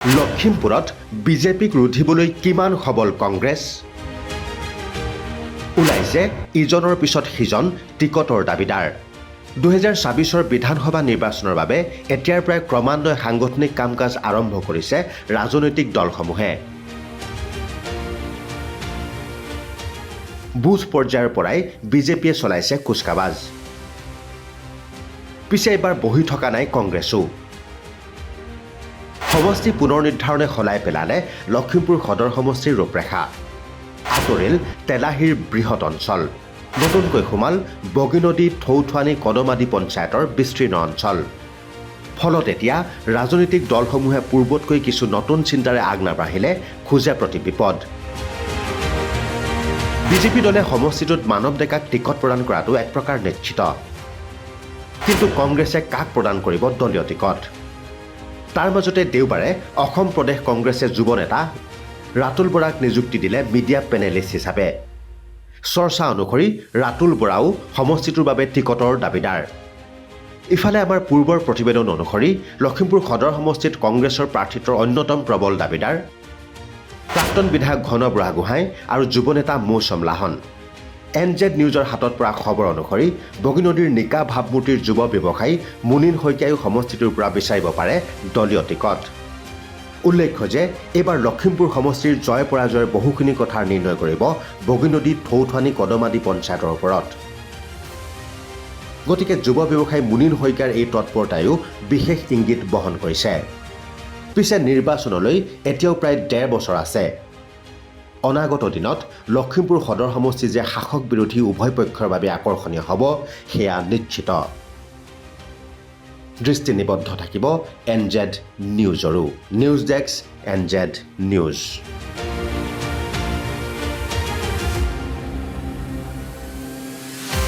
লখিমপুৰত বিজেপিক ৰুধিবলৈ কিমান সবল কংগ্ৰেছ? ওলাইছে ইজনৰ পিছত সিজন টিকটৰ দাবীদাৰ। 2026ৰ বিধানসভা নিৰ্বাচনৰ বাবে এতিয়াৰ পৰাই ক্ৰমান্বয়ে সাংগঠনিক কাম কাজ আৰম্ভ কৰিছে ৰাজনৈতিক দলসমূহে। বুথ পৰ্যায়ৰ পৰাই বিজেপিয়ে চলাইছে কুচকাৱাজ। পিছে এইবাৰ বহি থকা নাই কংগ্ৰেছো। সমষ্টি পুনৰ নিৰ্ধাৰণে সলাই পেলালে লখিমপুৰ সদৰ সমষ্টিৰ ৰূপৰেখা। আঁতৰিল তেলাহীৰ বৃহৎ অঞ্চল, নতুনকৈ সোমাল বগীনদী, থৌথুৱানী, কদম আদি পঞ্চায়তৰ বিস্তীৰ্ণ অঞ্চল। ফলত এতিয়া ৰাজনৈতিক দলসমূহে পূৰ্বতকৈ কিছু নতুন চিন্তাৰে আগ নাবাঢ়িলে খোজে প্ৰতি বিপদ। বিজেপি দলে সমষ্টিটোত মানৱ ডেকাক টিকট প্ৰদান কৰাটো এক প্ৰকাৰ নিশ্চিত। কিন্তু কংগ্ৰেছে কাক প্ৰদান কৰিব দলীয় টিকট? তাৰ মাজতে দেওবাৰে অসম প্ৰদেশ কংগ্ৰেছে যুৱ নেতা ৰাতুল বৰাক নিযুক্তি দিলে মিডিয়া পেনেলিষ্ট হিচাপে। চৰ্চা অনুসৰি ৰাতুল বৰাও সমষ্টিটোৰ বাবে টিকটৰ দাবীদাৰ। ইফালে আমাৰ পূৰ্বৰ প্ৰতিবেদন অনুসৰি লখিমপুৰ সদৰ সমষ্টিত কংগ্ৰেছৰ প্ৰাৰ্থিত্বৰ অন্যতম প্ৰবল দাবীদাৰ প্ৰাক্তন বিধায়ক ঘন বুঢ়াগোহাঁই আৰু যুৱ নেতা মৌচম লাহন। এন জেড নিউজৰ হাতত পৰা খবৰ অনুসৰি বগীনদীৰ নিকা ভাৱমূৰ্তিৰ যুৱ ব্যৱসায়ী মুনীন শইকীয়ায়ো সমষ্টিটোৰ পৰা বিচাৰিব পাৰে দলীয় টিকট। উল্লেখ্য যে এইবাৰ লখিমপুৰ সমষ্টিৰ জয় পৰাজয়ৰ বহুখিনি কথাৰ নিৰ্ণয় কৰিব বগীনদী, থৌথুৱানী, কদম আদি পঞ্চায়তৰ ওপৰত। গতিকে যুৱ ব্যৱসায়ী মুনীন শইকীয়াৰ এই তৎপৰতায়ো বিশেষ ইংগিত বহন কৰিছে। পিছে নিৰ্বাচনলৈ এতিয়াও প্ৰায় ডেৰ বছৰ আছে। অনাগত দিনত লখিমপুৰ সদৰ সমষ্টি যে শাসক বিৰোধী উভয় পক্ষৰ বাবে আকৰ্ষণীয় হ'ব, সেয়া নিশ্চিত। দৃষ্টি নিবদ্ধ থাকিব এন জেড নিউজৰো। News desk, N Z news.